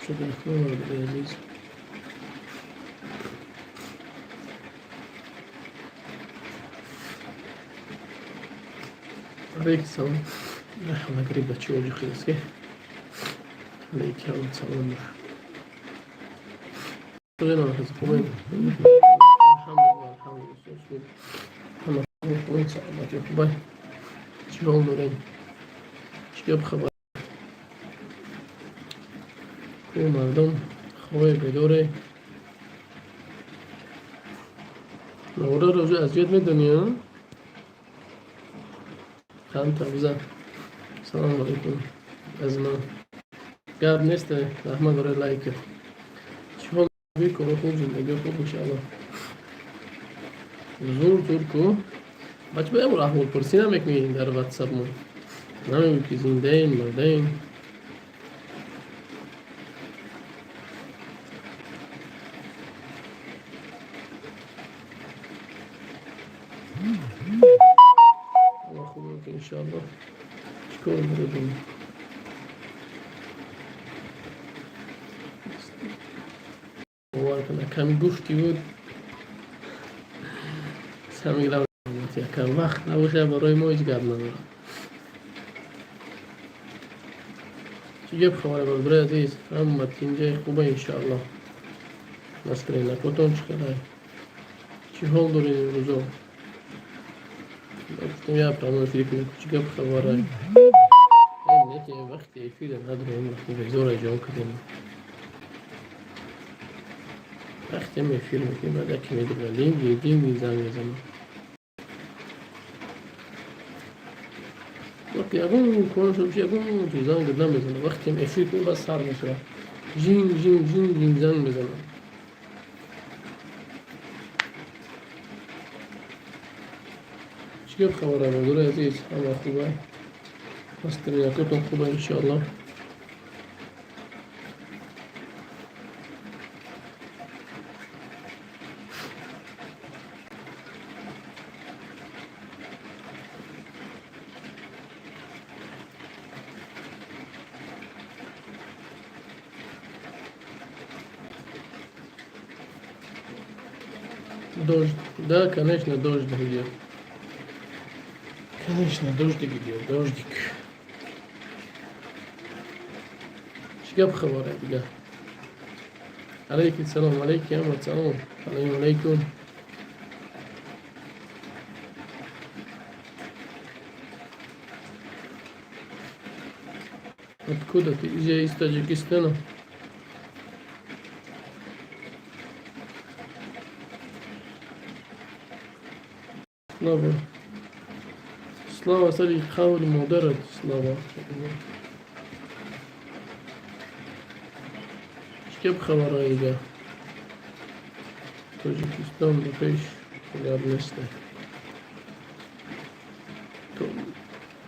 Шукр, азиз. Алейкум салом. Раҳмат, бачи оҷи хеласки. Алейкум салом. Хубем. Алҳамдулилла, алҳамдулилла. Ҳама хубем, саломатӣ хубай. Чӣ ҳол дорем? Чӣ гап, хабар? Ку мардум хобе, бедоре? Навора рӯзи азият медонӣ, а? Ханта бизан. Салому алайкум. Аз ман. Гап нест, раҳмат барои лайкат. Чӣ ҳол, кор хуб, зиндагӣ хуб, иншаалло. Зур, зур ку. Бача, ба як бор аҳволпурсӣ намекунӣ дар ватсапмон? Намегӯӣ, ки зиндаем, мурдаем? Ҳама хубем ки, иншаалло. Чӣ кор дорем? Бовар кун, ками гуфтӣ буд. Самиграм, якам вақт набошад, барои мо ҳеҷ гап надорад. Чӣ гап, хабар, бародари азиз? Ҳама тинҷаи хуба, иншаалло. Настроение котон чӣ хелай? Чӣ ҳол доред имрӯзо? Гуфтам, як прямой эфир кунем. Чӣ гап, хабарай? Вақти эфира надорем, вақти безора ҷон кардем. Вақтем эфир мекунем, баъд яке медиҳад, линги динги занг мезанад. Вақти ягон кор шуд, ягон чиз занг намезанад. Вақтем эфир кунем, баъд сар мешавад. Жин жин жин жин занг мезанад. Чӣ гап, хабара, бародари азиз? Ҳама хуба? Настроение котон хуба, иншоалло. Дождь. Да, конечно, дождь идет. Конечно, дождик идет, дождик. Чӣ гап, хабара дига? Алейкум салом, алейкум салом. Салому алейкум. Откуда ты? Я из Таджикистана. Слава. Слава сари қавли модарат, Слава. Чӣ гап, хабара ига? Тоҷикистон ба пеш, гап нест.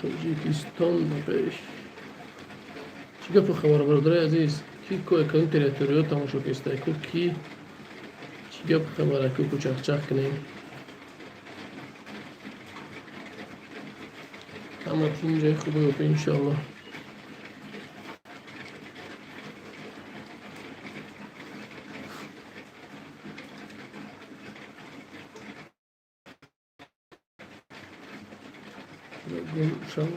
Тоҷикистон ба пеш. Чӣ гапу хабар, бародари азиз? Ки кӯ территориё тамошо кестай? Ку ки чӣ гап, хабара? Ку кучахчах кунем? Ҳама тинҷаи хубе, иншоалло. Гулшав.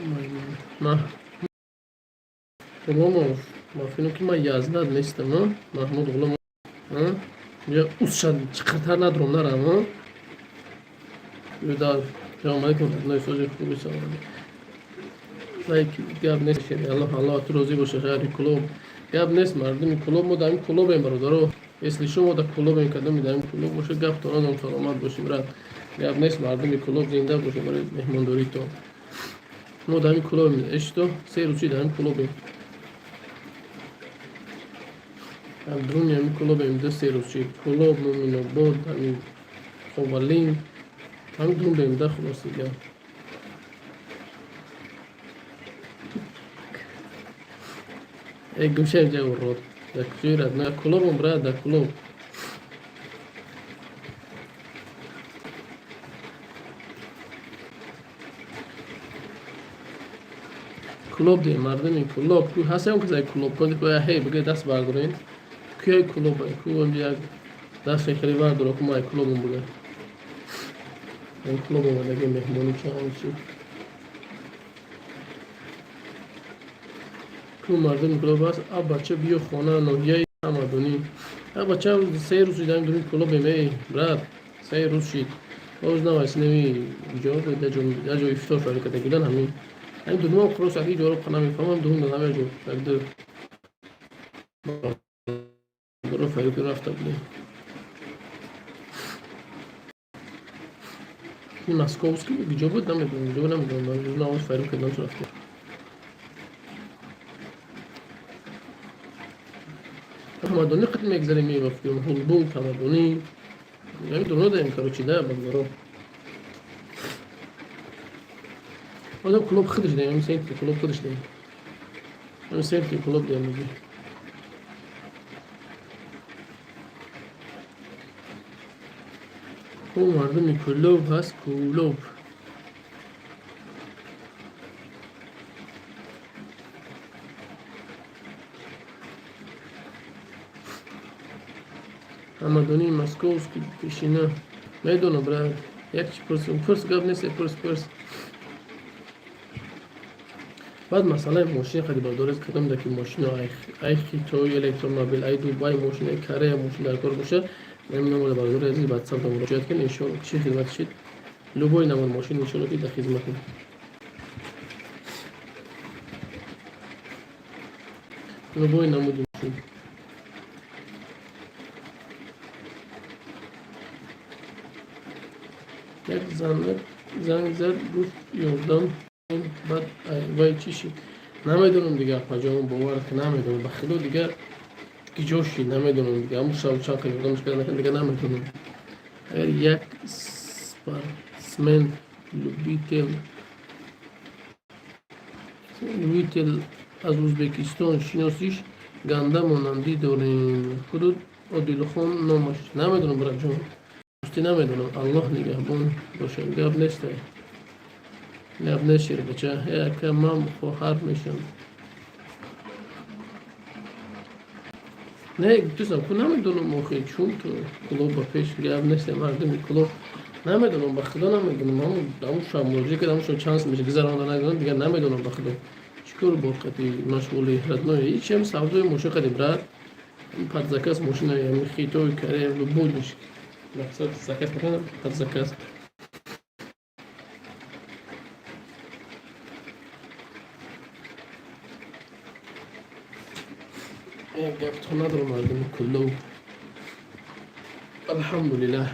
Ғуломов, ма фикр ки ман язнат нестам, Маҳмуд Ғуломов. Усша чиқиртар надром нарам. Салому алейкум, родной, сози хуби, салом. Лайк гап нест, Аллоҳ, Аллоҳ ту розӣ боша, шаҳри Кулоб. Гап нест, мардуми Кулоб, мо дар ин Кулобем, бародаро. Если шумо дар Кулобем, кадоми дар ин Кулоб боша, гап то надом, саломат бошем, брат. Гап нест, мардуми Кулоб зинда боша барои меҳмондоритон. Мо дар ин Кулобем, эшто 3 рӯзи дар ин Кулобем. Дар дуруни ҳамин Кулобем 2-3 рӯз чи Кулоб, Муминобод, ҳамин Ховалин, ҳамин дурун да, хулос дига. Э, гӯша ҷа урод. Дар куҷои родной? Кулобом, брат, дар Кулоб. Кӯлоб де, мардуми Кӯлоб ку ҳастем, касае Кӯлоб ҳей бига, даст бардорен. Куяй Кӯлоб ку як даст хеле бардора, ку май Кӯлобум бига. Кӯлоб омадаги меҳмонӣ чанд шуд. Ку мардуми Кӯлоб аст? А бача, биё хона, ноҳияи Ҳамадонӣ. А бача, 3 рӯз шид дури Кӯлобем, эй брат, 3 рӯз шид. Боз навайснеми ҷо ҷо ифтор фарӣ карда гудан. Ҳамин дудмо хурос аки ҷоро намефаҳмам, дум ҳама ҷо якду фарӣ рафта будем. Московский буд, ҷо буд, намедонам, ҷо намедонам, навоз фарӣ кардам, рафтем. Ҳамадонӣ қат мегзарем, мевафтем Ҳулбук, Ҳамадонӣ, ҳамин даем, короче, да, бародаро. Одам клуб худаш даем, ҳамин центри клуб худаш даем, ҳамин центри клуб даем. Ку мардуми Кӯлоб ҳаст, Кӯлоб? Ҳамадонии Московский пешина медонам, брат. Як чи пурсм, пурс, гап нест, пурс, пурс. Баъд масъалаи мошин қади бардорез, кадом даки мошино, ай Хитой электромобил, ай Дубай мошин, ай Корея мошин дар кор бошад, намода, бародари азиз, ватсап муроҷиат кунед. Иншоалло, чӣ хизмат шид, любой намуд мошин, иншоалло, ки дар хизматем. Любой намуди мошин. Як занг зад, гуфт ёрдам. Баъд вай чӣ шид, намедонам дигар, апаҷон, бовар ки намедонам, ба худо, дигар ки ҷо шид, намедонам дигар. Ҳамун шаб чанд ёрдамш карда, дигар намедонам. Агар як спортсмен любитель аз Ӯзбекистон шиносиш, ганда монандӣ дорем, ҳудуд Одилхон номаш, намедонам, братҷон, дӯстӣ, намедонам. Аллоҳ нигаҳбон бошад, гап нестай, гап нест, шербача. Ака, ман хоҳар мешам. Не, дӯстам, ку намедонам охи, чун ту Кӯлоб ба пеш, гап несте, мардуми Кӯлоб намедонам, ба худо намедонам. Ҳамун шаб муроҷиат кардам, ҳамун шаб чанд меша гузаронда, намедонам дигар, намедонам, ба худо. Чӣ кор бо қати машғули, родной? Ҳичам савдои мошин қади, брат, под заказ мошина, Хитой, Корея, любой мақсад заказ мекунам, под заказ. Гапто надорам, мардуми Кӯлоб, алҳамдулиллаҳ.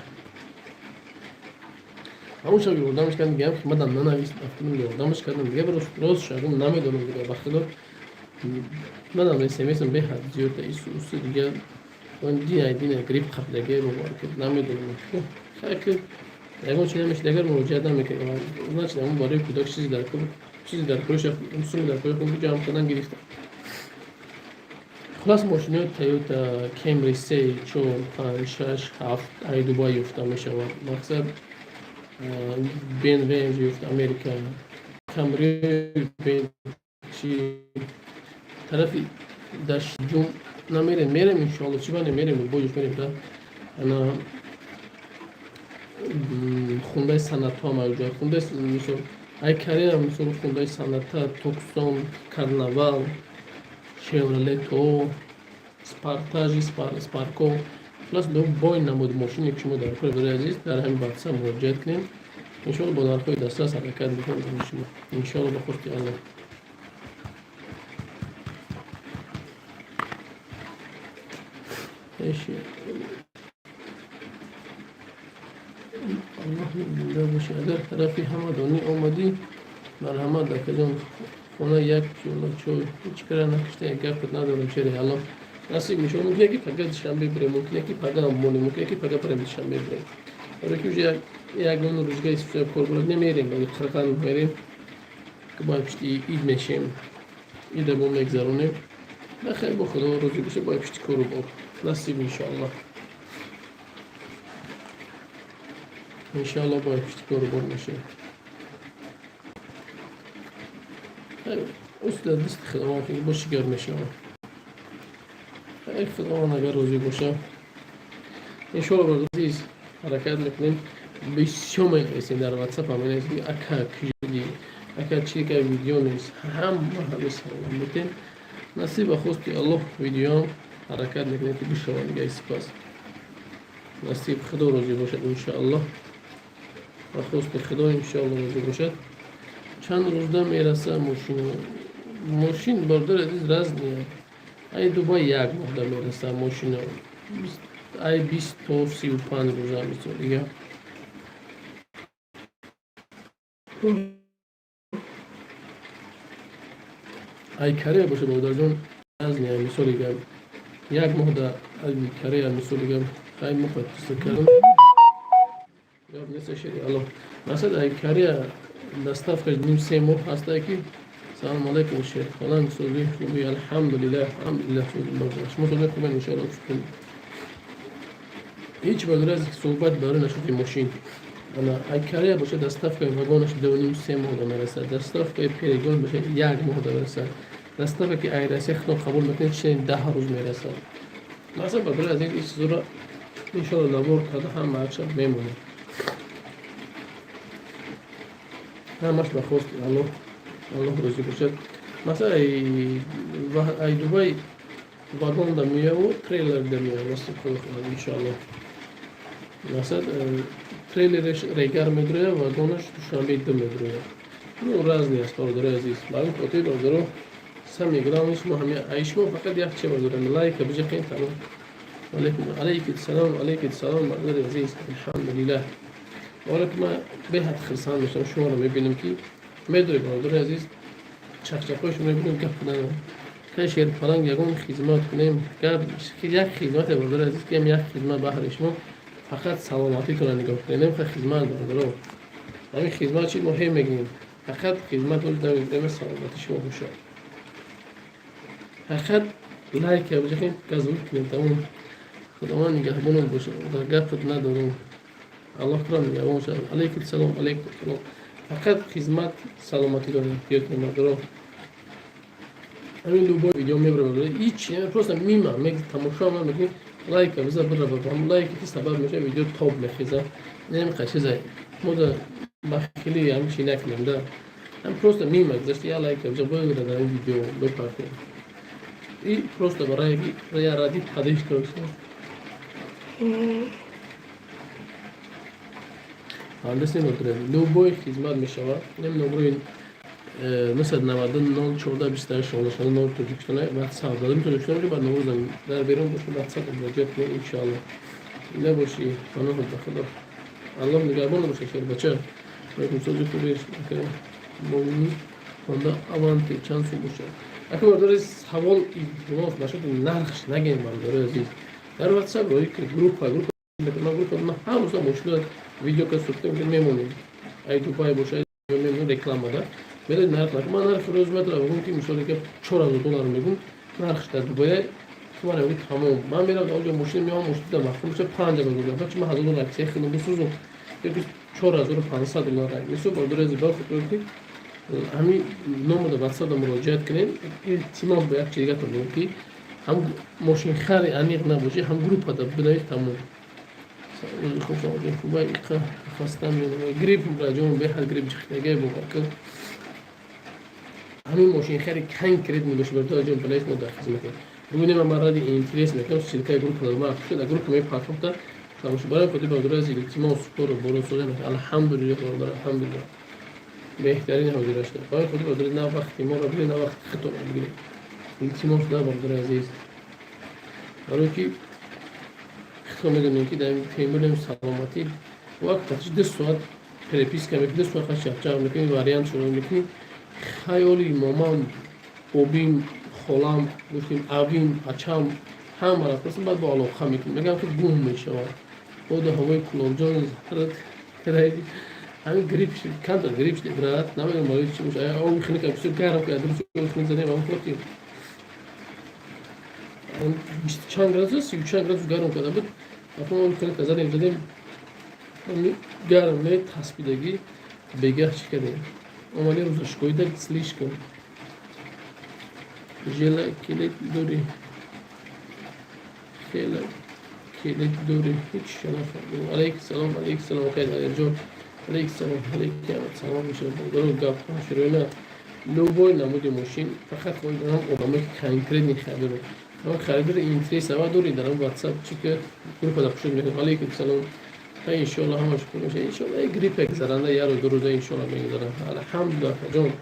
Ҳамун шаб ёрдамаш кардам, дигар мадам нанавист, рафтам, ёрдамаш кардам, дигар рост шагум, намедонам дигар, ба худо, мадам смсам беҳад зиёд исуси, дигар дина дина грипп қаблаге, бовар ки намедонам. Хайр, ки ягон чи намешид, агар муроҷиат намекардам, значит, ҳамун барои кӯдак чизи дар кор, чизи дар кориш, суми дар кори худ ҷамъ кардан гирифтам. Хулас, мошинои Тойота Кемри се, чор, панҷ, шаш, ҳафт ай Дубай ёфта мешавад. Мақсад, БМВ ёфта, Америка Камри чи тарафи Даштҷум намерем? Мерем, иншоалло, чӣ бане, мерем, боҷош мерем да. Ана Хундай Санатҳо мавҷуд, Хундай, мисол, ай Корея, мисол, Хундай Саната, Туксон, Карнавал, Шевроле То, Спартажи, Спарко. Хулас, бой намуд мошине ки шумо дар кори, барои азиз, дар ҳамин ватсап муроҷиат кунем. Иншоалло, бо нархҳои дастрас ҳаракат мекунем барои шумо, иншоалло, ба хости Аллоҳ. Аллоҳ зинда бошӣ. Агар тарафи Ҳамадонӣ омадӣ, марҳамат, акаҷон, хона як пиёла чой. Ҳеҷ кара накушта, як гапат надорам, шери Аллоҳ. Насиб мешава, мумкине ки пага Душанбе бирем, мумкине ки пага монем, мумкине ки пага барем, Душанбе бирем, барои ки уже ягон рӯзга кор бурад, намерем, барои Қирқан мерем, ки бояд пишти ид мешем, ида бо мегзаронем. Нахайр, бо Худо розӣ боша, бояд пишти кору бор. Насиб, иншоаллоҳ, иншоаллоҳ, бояд пишти кору бор мешем. Дар дасти Худованд ки боши, гап мешавад. Худованд агар розӣ боша, иншоалло. Азиз, ҳаракат мекунем. Бисёр менависем дар Ватсап, менависем: «Ака, куҷоди? Ака, чи ка видео нест?» Ҳама ҳами саволам метем. Насиба хости Аллоҳ, видеоам ҳаракат мекунем, ки бишавад. Дига сипас насиб Худо розӣ бошад, иншоаллоҳ, ба хости Худо, иншоалло, розӣ бошад. Чанд рӯзда мераса мошин? Мошин, бародари азиз, разные. Ай Дубай як моҳда мераса мошино, ай 20 то 35 рӯза, мисол дига. Ай Корея боша, бародарҷон, разные. Мисоли гап, як моҳда ай Корея, мисоли гап, ай мо подписка кардам, гап нест, шери Алло. Масалан, ай Корея доставка ним 3 моҳ ҳастае ки. Салому алайкум, шерхонам, сози хуби? Алҳамдулиллаҳ, алҳамдулиллаҳ, шумо сози хубен, иншоалло. Ҳеҷ, бародари азиз, суҳбат барои нашуди мошин. Ана, ай Корея боша, доставкаи вагонаш 2,5-3 моҳда мерасад, доставкаи перегон боша, як моҳда мерасад, доставка ки ай Россия худон қабул мекунед, чини 10 рӯз мерасад. Масалан, бародари азиз, ин чизоро иншоалло навор карда, ҳамаша мемонад. Ҳамаш ба хости Аллоҳ, Аллоҳ розӣ бошад. Масалан, ай Дубай вагонда меяву трейлерда меяв, насиб Худо хоҳад, иншоалло. Масалан, трейлереш Регар медрояд, вагонаш Душанбе ду медрояд. Ну, разные аст, бародарои азиз. Ба ҳамин хотир, бародаро, самое главное, шумо ҳами ай шумо фақат як чи, бародарам, лайка биҷақен, тамом. Алейкум салом, алейкум салом, бародари азиз. Алҳамдулиллаҳ. Ора ки ман беҳад хирсанд мешавам, шуморо мебинам, ки медоред, бародари азиз, чақчақҳои шумо мебинам, гап надорам. Кай шерпаланг ягон хизмат кунем? Гап як хизмате, бародари азиз, ки як хизмат баҳри шумо, фақат саломатитонро нигоҳ кунем. Намехоҳ хизмат, бародаро, ҳамин хизмат чи муҳим мегӯем, фақат хизмат даме саломати шумо бошад. Фақат лайка биҷахем, газвуд кунем, тамом. Худованд нигаҳбонат бошад, гапат надорам, Аллоҳ туро нигаҳбон бошад. Алейкум салом, алейкум салом. Фақат хизмат саломатӣ дорем, ёдтон, бародаро. Ҳамин любой видео мебарам, ҳеч просто мимо тамошо намекунӣ, лайка биза, бира. Лайки ки сабаб мешава, видео топ мехеза. Намеқа чиза мо да бахили ҳамин чи накунем да, ҳам просто мимо гузашта, я лайка биза, бигира, дар ин видео бипартем и просто барои я ради поддержка. Ҳандас немотурем, любой хизмат мешавад. Нем номрои 990 14 28 16 0 Тоҷикистон Ватсап дадем. Тоҷикистон баъд номро дар берун бошад, Ватсап муроҷиат кунед, иншоалло. Набошӣ, паноҳ ба Худо, Аллоҳ нигаҳбон бошад. Шербача, алейкум, сози хуби? Бонни Хонда Аванти чанд сум бошад, ака? Бародари, савол, илтимос, нашуд нархш нагем. Бародари азиз, дар Ватсап рои группа, ман группа, ман ҳар рӯза мошина видео ка сохта мемонем. Ай Дубай бошад, мемонем, реклама да медоед, нарх. Ман нархи рӯз метавонам бигӯм, ки мисоле ки 4000 доллар мегӯм, нархш дар Дубай ман мегӯм, тамом. Ман мерам онҷо, мошина меоям, мошина дар мафҳум мешавад 5000 доллар. Чи ман 1000 доллар кисаи худам бисӯзум, ёки 4500 доллар. Мисол, бародари азиз, ба хотир ки ҳамин номро Ватсап муроҷиат кунем, илтимос. Ба як чи дигатон бигӯм, ки ҳам мошинхари аниқ набошӣ, ҳам группада бинавис, тамом. Хуба, иқа хастам, грипп раҷон, беҳад грипп чихтагай, бовар кун. Ҳамин мошинхари конкретно боши, бародарҷон, балеш мо дар хизматем. Бубинем, ман ради интерес мекунам, ссылкаи группа ма дар группа мепартохта, тамошо. Барои хотир, бародари азиз, илтимос, кору боро созем. Алҳамдулиллоҳ, бародар, алҳамдулиллоҳ, беҳтарин ҳозира шуда. Барои хотир, бародари, на вақти моро бигиред, на вақти худтонро бигиред, илтимос да, бародари азиз. Барои ки худтон медонем, ки дар тембурем саломатӣ вақт 2 соат переписка мекунӣ, 2 соат чақчақ мекунӣ, вариант шуро мекунӣ. Хаёли момам, бобим, холам, гуфтем, авим, ачам, ҳама рафтаст, баъд бо алоқа мекунем, мегӯям ки гум мешавад. Боду ҳавои Кулобҷон ҳамин грипп, камтар грипп шуд, брат, намедонам барои чӣ боша. Оби хунука бисёр гарм ки оби хунук задем, ҳамин хотир бисту чанд градус, сию чанд градус гарм карда буд. Оби хунука задем, задем, гарм не таспидагӣ. Бегаҳ чӣ кардем, омадем, рӯзашкоида слишком. Жела келет дорӣ, хела келет дорӣ, ҳеч нафаҳмидам. Алайкум салом, алайкум салом, акай Далерҷон. Алайкум салом, алайкум салом мешавад. Бародаро, гап шуруъ любой намуди мошин, фақат хоҳед дорам одамое ки конкретный харидор. Ама харидори интерес ава дорӣ дар WhatsApp чи ки группа да пушуд мекунем. Алайкум салом. Та иншоалло ҳамаш хуб мешавад. Иншоалло як грипп як заранда як рӯз, 2 рӯза иншоалло мегузарад. Алҳамдулиллоҳ, акаҷон.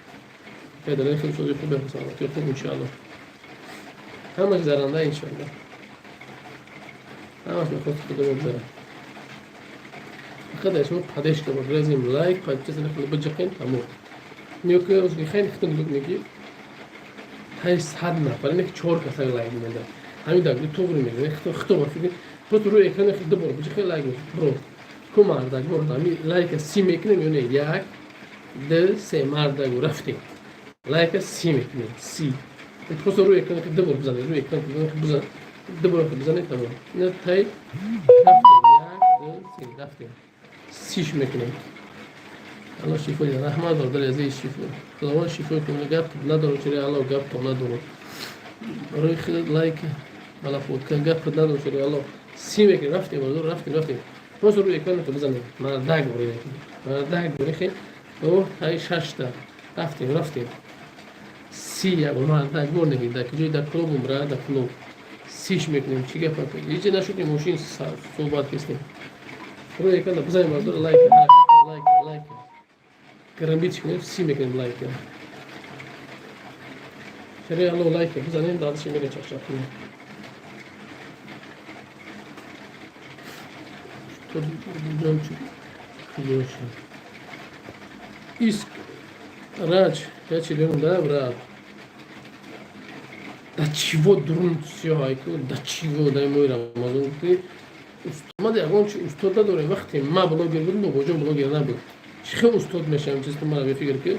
Акай Далер, хеле сози хубе, саломатӣ хуб иншоалло. Ҳамаш заранда иншоалло. Ҳамаш мехост худо мегузарад. Фақат дар шумо поддержка бигрезем, лайк, подписка хеле биҷиқем, тамом. Нигоҳ хеле хитон нигоҳ кунед, ки тай 100 нафар ине ки чор каса лайк мемонда. Ҳамин дар туғри мезанед, хито ба фикр просто рӯи экрани хел ду бор биҷиқе, лайк бро. Ку мардак бор ҳами лайка 30 мекунем ё не? Як, ду, се, мардак рафтем. Лайка 30 мекунем, 30. Просто рӯи экрани ду бор бизанед, рӯи экран бизан, ду бор бизанед, тамом. Ина тай рафтем, як, ду, се, рафтем. 30-ш мекунем. Алло шифо диҳад. Раҳмат, бародари азиз, шифо. Худованд шифо кунад. Гап надорам, чири Алло, гап то надорам. Барои худ лайк балафотка гап надорам, чири Алло. 30 мекунем, рафтем, бародар, рафтем, рафтем. Просто рӯи экран бизанем. Мардак бори мекунем. Мардак бори хел. О, тай шашта. Рафтем, рафтем. 30 як мардак бор нагин. Дар куҷои дар клуб умра, дар клуб. 30-ш мекунем. Чӣ гап? Ҳеҷ нашуд, ки мошин суҳбат кистем. Рӯи экран бизанем, бародар, лайк, лайк, лайк. Карамбит кунем, 30 мекунем лайк. Шари Алло, лайк бизанем, дальше мерем, чақчақ кунем. Что ҷон куҷо шуд? Иск Раҷ, я чилён да, брат. Да чего дурун сиёҳ ку, да чего дай мои Рамазон гуфти? Ма ягон чи устод надорем. Вақте ма блогер будам, бобоҷон блогер набуд. Чӣ хел устод мешавам, чиз мара бефикр ки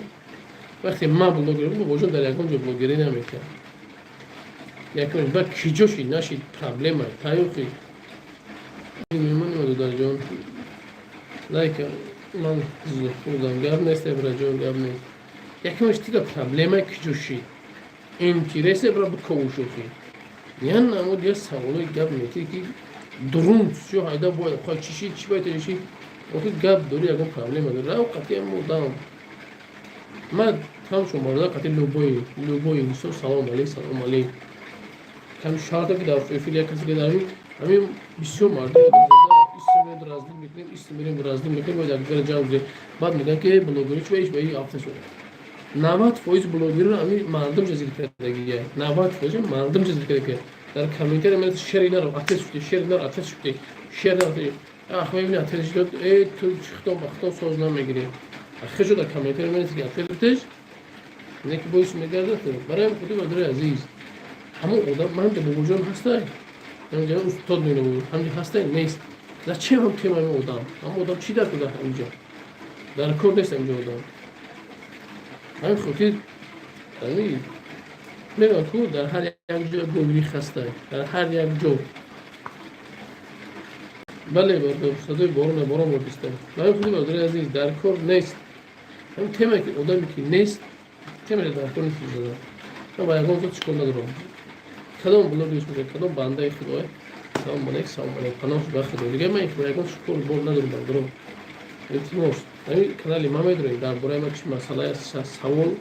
вақте ма блогер будам, бобоҷон дар ягон ҷо блогерӣ намекард. Якум баъд киҷо шид, нашид, проблема таёхи. Мемонем, додарҷон. Лайк ман хурдам, гап нест, браҷон, гап нест. Якумаш тига проблема киҷо шид? Интересе бра биковушохи. Я намуд я саволои гап метӣ ки дурун чӣ ҳайда бояд хой чӣ шид, чӣ бояд шид? Охи гап дорӣ, ягон проблема дорӣ. Рав қатъи мудам. Ман ҳамчун бародар қатъи любой инсон салом алейк, салом алейк. Ками шарто ки дар эфир як касе ки дар ҳамин бисёр мардум истимед раздил мекунем, истимерем раздил мекунем, бояд якдигара ҷамъ бизем. Баъд мегӯянд ки блогери чӣ иш ба ин афта шуд. 90% блогерро ҳамин мардум ҷазир кардагия. 90% мардум ҷазир кардагия. Дар комментария ман шери наро ответ шуди, шери наро ответ шуди, шер наро. Ах, мебини ответ шуд, э ту хитом ба хитом соз намегирӣ. Ахи дар комментария ман ки ответ битеш, не ки боис мегардад. Барои худи бародари азиз, ҳамон одам ман ҳамҷа бобоҷон ҳастай, ҳамҷа устод мегӯям, ҳамҷа ҳастай нест. Зачем ҳам тема ҳамин одам? Ҳамон одам чӣ дар кор ҳамҷа? Дар кор нест ҳамҷа одам. Ҳамин хотир ҳамин мегӯям ку дар ҳар як ҷо гови хастай, дар ҳар як ҷо. Бале, садои борон, борон бордиста. Ҳамин худи бародари азиз, дар кор нест. Ҳамин тема ки одаме ки нест, тема дар кор нест зада. Ман ба ягон зот чикор надорам. Кадом блогерш бошад, кадом бандаи худой, салом алейк, салом алейк, паноҳ ба худо. Дигар ман ба ягон чикор бор надорам, бародарон. Илтимос, ҳамин канали ма медонем дар бораи ман чӣ масъала савол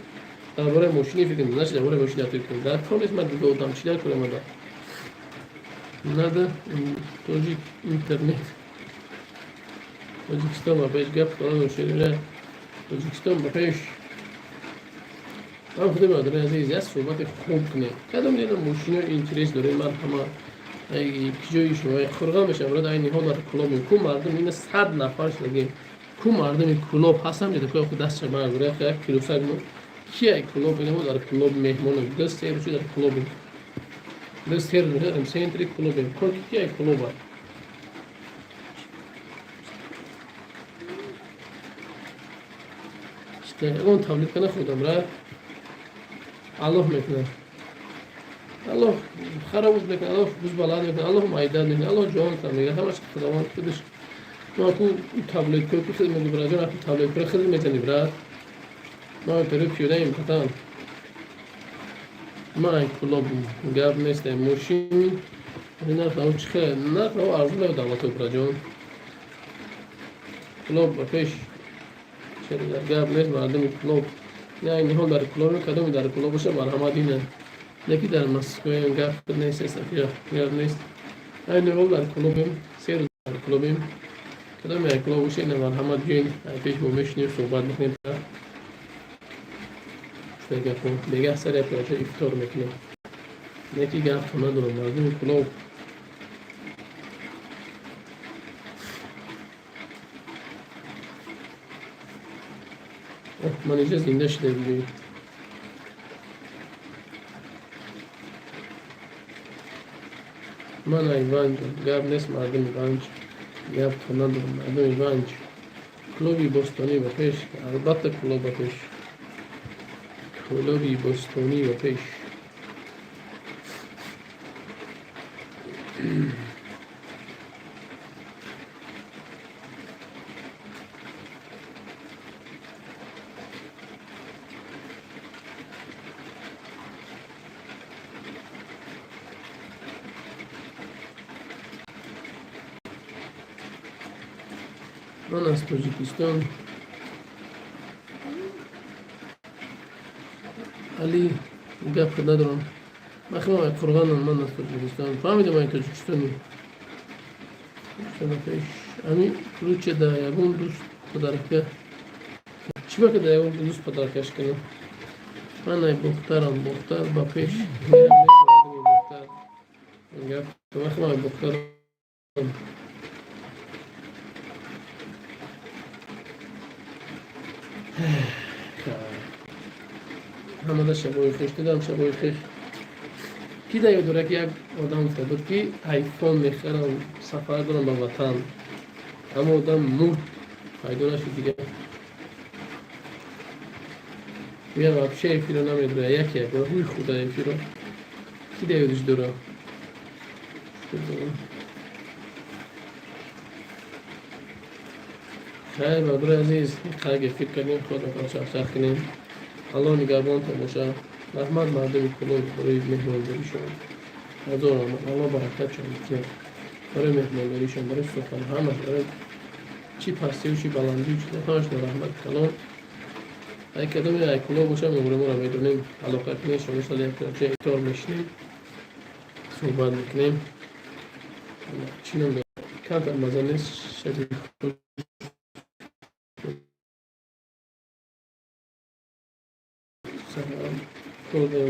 дар бораи мошини фикр значит дар бораи мошини фикр кунем. Дар кор нест ман дига одам чӣ дар корам ада? Надо тоҷик интернет. Тоҷикистон ба пеш, гап надошт. Тоҷикистон ба пеш. Ман худи бародари азиз, як суҳбати хуб кунем. Кадом дидам мошино интерес дорем, марҳама. Киҷои шумо хурға мешавам, брат, айни ҳол дар клубем. Ку мардум ина 100 нафар шудагем. Ку мардуми клуб ҳастам, ҷада ку дастша бардора, як килосак мо. Ки ай клуб ина дар клуб меҳмонем. 2-3 рӯзи дар клубем. 2-3 рӯз дар центри клубем. Ку ки ай клуба? Ягон таблетка нахӯрдам, брат. Аллоҳ мекунад. Аллоҳ харобут мекунад, Аллоҳ бузбаланд мекунад, Аллоҳ майдад мекунад, Аллоҳ ҷон мекунад, ҳамаш Худованд худаш. Ма ку таблетка ку хид меги, браҷон, аку таблетка хид мезани, брат. Ма перо пиёдаем, братан. Ман ай Кӯлобум, гап нест, мошин нарх наво чӣ хел, нарх наво арзон наво. Давлато бираҷон, Кӯлоб ба пеш, гап нест, мардуми Кӯлоб. Ниҳол дар Кӯлоб, кадоме дар Кӯлоб боша, марҳамат. Ина яки дар Москваем, гап нест, гап нест. Ай ниҳол дар Кӯлобем, 3 рӯз дар Кӯлобем. Кадоме ай Кӯлоб боша, ина марҳамат, биёин ай пеш, мо мешинем, суҳбат мекунем. Гапо бегаҳ сари як ифтор мекунем. Неки гапто надорам, мардуми Кӯлоб. Ман инҷа зинда шуда будем. Ман ай Ванҷ, гап нест, мардуми Ванҷ, гапто надорам, мардуми Ванҷ. Клуби бостонӣ ба пеш, албатта, Кӯлоб ба пеш, клуби бостонӣ ба пеш. Ман аз Тоҷикистон, Али, гап надорам. Махмам Қурғанам, ман аз Тоҷикистон. Фаҳмидам, ай Тоҷикистони. Ами лучше да ягон дӯст подарка. Чӣ ба да ягон дӯст подаркаш кунам? Ман ай Бохтарам, Бохтар ба пеш. Бохтар. Гап махмам ай Бохтарам. Ҳамада шабои хеш дидам, шабои хеш. Ки да ёд дорад, ки як одам гуфта буд, ки айфон мехарам, сафар дорам ба ватан? Аммо одам мурд, пайдо нашуд дигар. Я вообще эфиро намедонам, яке як бор ҳуй худа эфиро. Ки да ёдиш дора? Хайр, бародари азиз, қадр эфир кардем, худро чархчарх кунем. Аллоҳ нигаҳбонтон бошад. Раҳмат мардуми Кӯлоб барои меҳмондоришон. Ҳазор раҳмат, Аллоҳ баракатшон диҳад. Барои меҳмондоришон, барои сухан, ҳамаш, барои чӣ пастию, чӣ баландию, чӣ ҳамашон раҳмат калон. Ай кадоме ай Кӯлоб бошад, номеро моро медонем, алоқа кунем, шоми соли як ифтор мешинем, суҳбат мекунем. Чӣ ном дорад? Камтар маза нест, шаби хуш.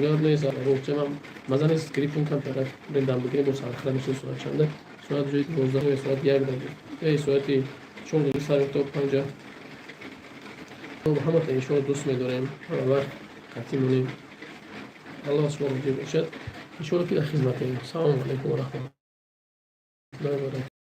Гап нест, рӯҳчамам маза нест, гриппун камтар дам бигирем, бо сархара мешин. Соат чанда? Соат ҷои 12, соат як да, соати 4 сар то 5. Ҳамата иншоалло дӯст медорем, ҳама вақт қатъӣ монем. Аллоҳ шумо розӣ бошад. Иншоалло ки дар хизматем. Салому алайкум ва раҳматуллоҳи ва баракатуҳ.